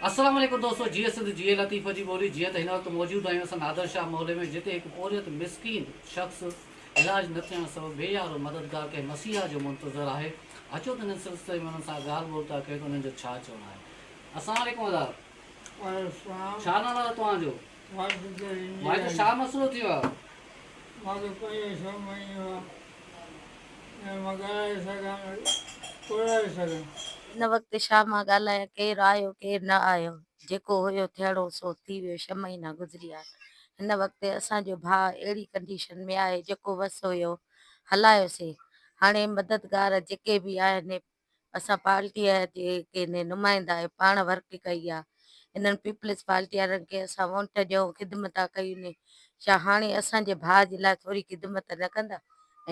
السلام عليڪم دوستو جيئي سنڌ جيئي لطيف جي ٻولي جيئن ته هن وقت موجود آهيون اسان نادر شاهه محلي ۾ جتي هڪ پورهيت مسڪين شخص علاج نه ٿيڻ سبب بي يارو مددگار ڪنهن مسيحا جو منتظر آهي اچو ته هن سلسلي ۾ انهن سان ڳالهه ٻولهه ٿا ڪيون ته انهن جو ڇا چوڻ آهي السلام عليڪم ادا ڇا نالو آهي توهان جو واحد ڇا مسئلو ٿيو آهي مان ته پنهنجو ڇهه مهينو آهي نه مان ڳالهائي سگهان نه ٻولائي سگهان. هن وقت ڇا مان ڳالهايان ڪير آيو ڪير نه آيو جيڪو هيو ٿيڻو سو ٿي ويو ڇهه مهينا گذري ويا هن وقت اسان جو ڀاء اهڙي ڪنڊيشن ۾ آهي جيڪو وس هيو هلايوسين هاڻي مددگار جيڪي به آهن اسان پارٽيء جي ڪي نمائندا آهيون پاڻ ورڪ ڪئي آ انهن پيپلز پارٽي وارن کي اسان وونٽ ڏيون خدمتا ڪيون ني ڇا هاڻي اسان جي ڀاء جي لاء ٿوري خدمت نه ڪندا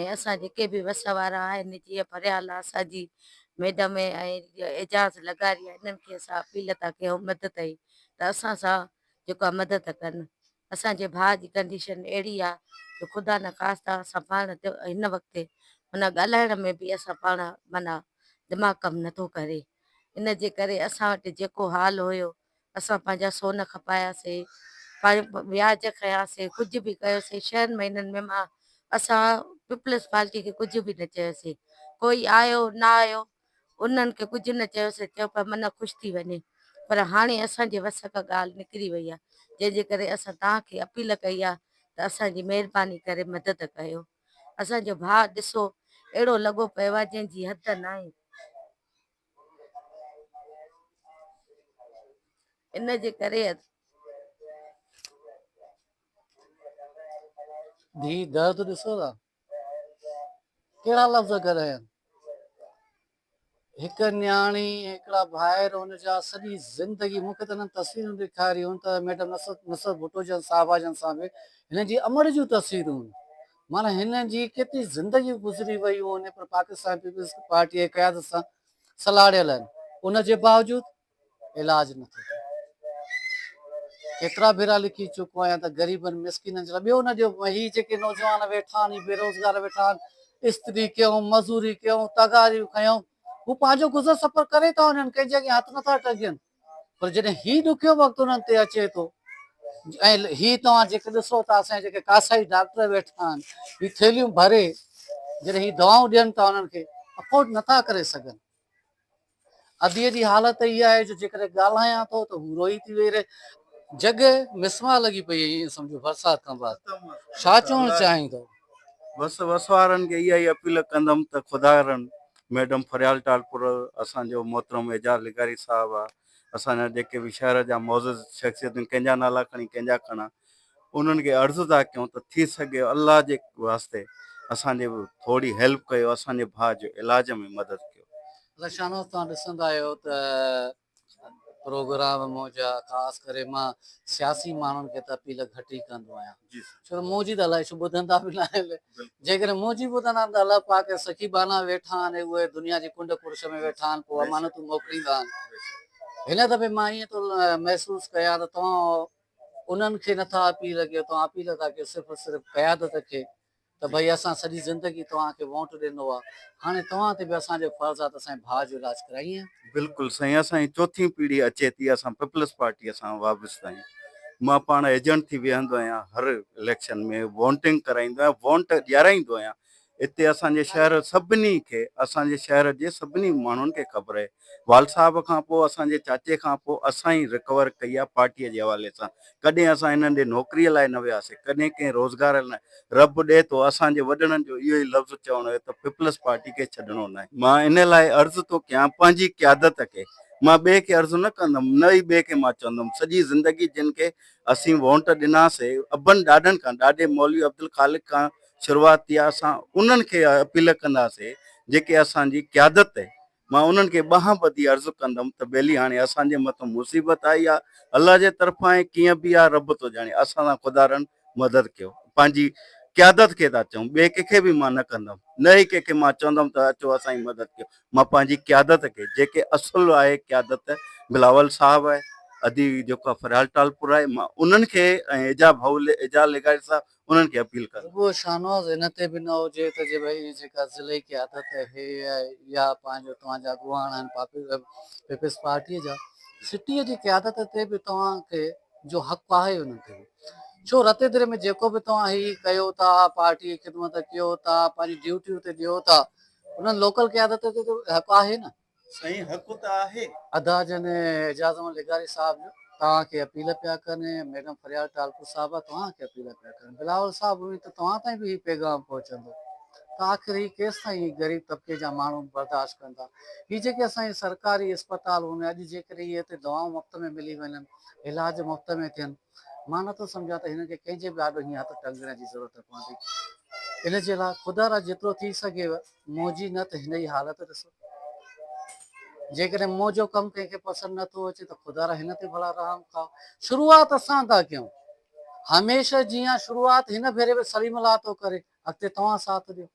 ۽ اسان جيڪي به وس وارا آهن جيئن فريال آ اسان جي ميڊم ۽ اعجاز لغاري آ انهن کي اسان اپيل ٿا ڪيون مدد جي ته اسان سان جيڪو آ مدد ڪن اسان جي ڀاء جي ڪنڊيشن اهڙي آ جو خدا نه خواسته اسان پاڻ هن وقت معنيٰ ڳالهائڻ ۾ به اسان پاڻ معنيٰ دماغ ڪم نٿو ڪري ان جي ڪري اسان وٽ جيڪو حال هيو اسان پنهنجا سون کپاياسي وياج کنياسي ڪجهه به ڪيوسي ڇهن مهينن ۾ مان اسان پيپلز پارٽي کي ڪجهه به نه چيوسي ڪوئي آيو نه آيو انهن کي ڪجهه نه چيوسين، چيو پيا من خوش ٿي وڃي، پر هاڻي اسان جي وس کان ڳالهه نڪري وئي آهي، جنهن جي ڪري اسان توهان کي اپيل ڪئي آهي ته اسان جي مهرباني ڪري مدد ڪيو. اسان جو ڀاء ڏسو اهڙو لڳو پيو آهي جنهن جي حد ناهي. ان جي ڪري. ڌيء درد ڏسو ٿا. ڪهڙا لفظ ڳالهايان. هڪ نياڻي هڪڙا ڀائر هن جا سڄي زندگي مون کي ته هنن تصويرون ڏيکاريون ته ميڊم نصرت نصرت ڀٽو جن صاحبه جن سان به هنن جي امڙ جون تصويرون معنيٰ هنن جي ڪيتري زندگي گذري ويون آهن پر پاڪستان پيپلز پارٽي جي قيادت سان سلهاڙيل آهن ان جي باوجود علاج نه ٿو ٿئي. ڪيترا ڀيرا لکي چڪو آهيان ته غريبن مسڪينن جي لاء ٻيو نه ڏيو هي جيڪي نوجوان ويٺا آهن هي بيروزگار ويٺا آهن استري ڪيون مزوري ڪيون تغاريون کنيون هو پنهنجو گذر سفر ڪري ٿا وڃن ڪنهن جي اڳيان هٿ نٿا ٽنگين پر جڏهن هي ڏکيو وقت انهن تي اچي ٿو ۽ هي توهان جيڪي ڏسو ٿا اسان جيڪي ڪاسائي ڊاڪٽر ويٺا آهن هي ٿيلهيون ڀري جڏهن هي دوائون ڏين ٿا انهن کي افورڊ نٿا ڪري سگهن اديء جي حالت اها آهي جو جيڪڏهن ڳالهايان ٿو ته هو روئي ٿي ويهي رهي. جڳ مسمار لڳي پئي آهي ائين سمجهو برسات کان بعد. ڇا چوڻ چاهيندو؟ بس وس وارن کي اها ئي اپيل ڪندم ته خدارن ميڊم فريال ٽالپر اسان جو محترم اعجاز لغاري صاحب آ اسان جا جيڪي به شهر جا معزز شخصيتون ڪنهن جا نالا کڻي ڪنهن جا کڻان انهن کي عرض ٿا ڪيون ته ٿي سگهي الله جي واسطي اسان جي ٿوري هيلپ ڪيو اسان جي ڀاء جو علاج ۾ مدد ڪيو. ادا شاهنواز توهان ڏسندا آهيو ته پروگرام منهنجا خاص ڪري مان سياسي ماڻهن کي ته اپيل گهٽ ئي ڪندو آهيان ڇو ته منهنجي ته الائي ڇو ٻڌندا به نه آهن جيڪڏهن منهنجي ٻڌندا آهن ته الله پاڪ سخي ٻانها ويٺا آهن اهي دنيا جي ڪنڊ ڪڙڇ ۾ ويٺا آهن پوء امانتون موڪليندا آهن هن دفعي مان ائين ٿو محسوس ڪيان ته توهان انهن کي نٿا اپيل ڪيو، توهان اپيل ٿا ڪيو صرف صرف قيادت کي ته ڀئي اسان سڄي زندگي توهان کي وونٽ ڏنو آ هاڻي توهان تي به اسان جو فرض آ ته اسان جي ڀاء جو علاج ڪرائين. بلڪل سائين اسان جي چوٿين پيڙهي اچي ٿي اسان پيپلز پارٽي سان وابسته آهيون مان پاڻ ايجنٽ ٿي ويهندو آهيان هر اليڪشن ۾ وونٽنگ ڪرائيندو آهيان وونٽ ڏيارائيندو آهيان اتي اسان جي شهر سڀني کي اسان جي شهر جي سڀني ماڻهن کي خبر آهي وال صاحب کان پوء اسان جي چاچي کان پوء اسان ئي رڪور ڪئي آهي پارٽيء جي حوالي سان ڪڏهن اسان هنن ڏي نوڪريء لاء نه وياسي ڪڏهن ڪنهن روزگار لاء رب ڏي ٿو اسان جي وڏڙن جو اهو ئي لفظ چوڻ هيو ته پيپلز پارٽي کي ڇڏڻو ناهي. مان ان لاء عرض ٿو ڪيان پنهنجي قيادت کي مان ٻئي کي عرض نه ڪندم نه ئي ٻئي کي مان چوندم سڄي زندگي جن کي اسين وونٽ ڏناسي ابن ڏاڏن کان ڏاڏي مولوي عبدالخالق کان شروعات ٿي آهي اسان انهن کي اپيل ڪنداسي جيڪي اسان جي قيادت آهي مان انهن کي ٻانهن ٻڌي عرض ڪندم ته ٻيلي هاڻي اسان جي مٿان مصيبت آئي آهي الله جي طرفان آهي ڪيئن به آهي رب ٿو ڄاڻي اسان سان خدا رن مدد ڪيو پنهنجي قيادت کي ٿا چئون ٻئي ڪنهن کي به مان نه ڪندم نه ئي ڪنهن کي مان چوندم ته اچو اسان جي مدد ڪيو مان پنهنجي قيادت کي جيڪي اصل آهي قيادت بلاول صاحب آهي ادي جيڪو فريال ٽالپور آهي مان انهن کي ۽ اعجاز ڀائو اعجاز لغاري صاحب انهن کي اپيل ڪندو. رڳو شاهنواز ان تي به نه هجي ته جي ڀئي جيڪا ضلعي قيادت اهي يا پنهنجو توهان جا اڳواڻ آهن پيپلز پارٽيء جا سٽيء جي قيادت تي به توهان کي جو حق آهي انهن تي به ڇو رتيدري ۾ جيڪو به توهان هي ڪيو ٿا پارٽي جي خدمت ڪيو ٿا پنهنجي ڊيوٽيون تي ڏيو ٿا انهن لوڪل قيادت تي ته حق آهي نه. سائين حق ته آهي. ادا جن اعجاز احمد لغاري صاحب توهان کي اپيل پيا ڪن ميڊم فريال ٽالپر صاحبه توهان کي اپيل پيا ڪن بلاول صاحب اميد ته توهان تائين به هي پيغام پهچندو ته آخر هي ڪيستائين هي غريب طبقي جا ماڻهو برداشت ڪندا هي جيڪي اسان جي سرڪاري اسپتال هن اڄ جيڪڏهن اهي هتي دوائون مفت ۾ ملي وڃن علاج مفت ۾ ٿين مان نٿو سمجهان ته هنن کي ڪنهن جي به آڏو هيئن هٿ ٽنگڻ جي ضرورت پوندي ان جي لاء خدا را جيترو ٿي سگهيو منهنجي نه ته هن جي حالت ڏسو جيڪڏهن منهنجو ڪم ڪنهن کي پسند نٿو اچي ته خدا را هن تي ڀلا رحم کائو شروعات اسان ٿا ڪيون هميشه جيان شروعات هن ڀيري به سليم الله ٿو ڪري اڳتي توهان ساٿ ڏيو.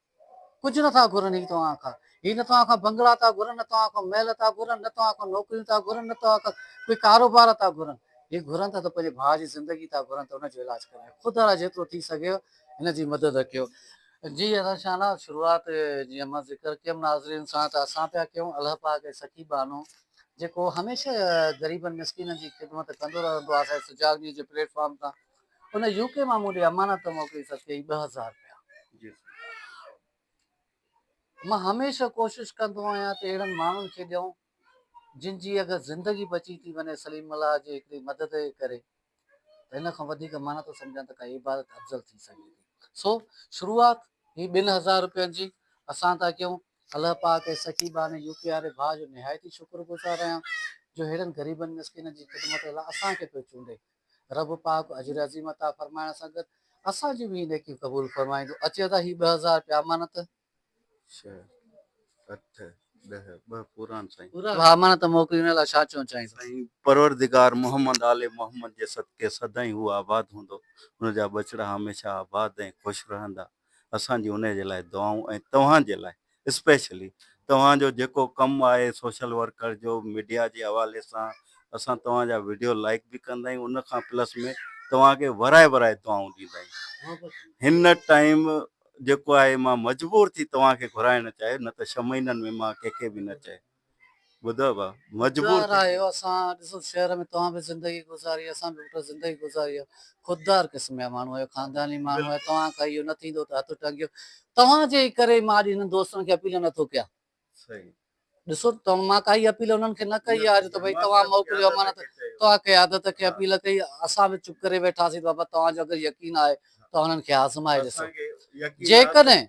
ڪجهه نه ٿا گهرن هي توهان کان. هي نه توهان کان بنگلا ٿا گهرن، نه توهان کان محل ٿا گهرن، نه توهان کان نوڪريون ٿا گهرن، نه توهان کان ڪوئي ڪاروبار ٿا گهرن. هي گهرن ٿا ته پنهنجي ڀاء جي زندگي ٿا گهرن ته ان جو علاج ڪرايو. خدا را جيترو ٿي سگهيو هن جي مدد ڪيو. جي ادا شانا شروعات جيئن مان ذڪر ڪيم ناظرين سان ته اسان پيا ڪيون الله پاڪ جي سخي ٻانهو جيڪو هميشه غريبن مسڪينن جي خدمت ڪندو رهندو آهي اسان جي سجاڳ نيوز جي پليٽ فارم تان ان يو ڪي مان مون ڏي امانت موڪلي سگهي 2000 رپيا. جي مان هميشه ڪوشش ڪندو آهيان ته اهڙن ماڻهن کي ڏيون جن جي اگر زندگي بچي ٿي وڃي سليم ملاح جي هڪڙي مدد جي ڪري ته ان کان وڌيڪ مان نٿو سمجهان ته ڪا عبادت افضل ٿي سگهي ٿي. سو شروعات هي 2000 رپين جي اسان ٿا ڪيون. الله پاڪ ۽ سخي ٻانهي يو پي واري ڀاء جو نهايت ئي شڪر گذار آهيان جو ههڙن غريبن مسڪينن جي خدمت لاء اسان کي پيو چونڊي. رب پاڪ اجر عظيم عطا فرمائڻ سان گڏ اسان جون به هي نيڪيون قبول فرمائيندو. اچي ادا هي 2000 رپيا امانت. 6 8 10 ٻه پورا آهن سائين. ڀاء امانت موڪلي ان لاء ڇا چوڻ چاهيندو. سائين پروردگار محمد آل محمد جي صدقي سدائين هو آباد هوندو ان جا ٻچڙا هميشه آباد ۽ خوش رهندا اسان جي انهي جي لاء دعائون ۽ توهان جي لاء اسپيشلي توهان جو جيڪو ڪم آهي سوشل ورڪر جو ميڊيا جي حوالي سان اسان توهان جا وڊيو لائڪ به ڪندا آهيون ان کان پلس ۾ توهان کي ورائي ورائي دعائون ڏيندا آهيون هن ٽائيم جيڪو آهي مان مجبور ٿي توهان کي گهرائڻ چاهيو نه ته ڇهه مهينن ۾ مان ڪنهن کي به نه چاهيو ٻڌو ڀا مجبور خوددار آهيو اسان ڏسو شهر ۾ توهان به زندگي گذاري اسان به پٽ زندگي گذاري آهي خوددار قسم جا ماڻهو آهيو خانداني ماڻهو آهيو توهان کان اهو نه ٿيندو ته هٿ ٽنگيو توهان جي ڪري مان اڄ هنن دوستن کي اپيل نٿو ڪيان صحيح ڏسو ته مان ڪائي اپيل انهن کي نه ڪئي آهي ته ڀئي توهان موڪليو امانت توهان قيادت کي اپيل ڪئي اسان به چپ ڪري ويٺاسين ته بابا توهان جو اگر يقين آهي ته انهن کي آزمائي ڏسو جيڪڏهن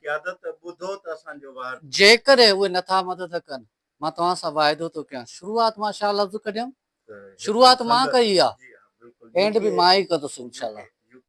جيڪڏهن اهي نٿا مدد ڪن مان توهان سان واعدو ٿو ڪيان شروعات مان شاهه لفظ ڪڍيم شروعات مان ڪئي آهي اينڊ به مان ئي ڪندس انشاء الله.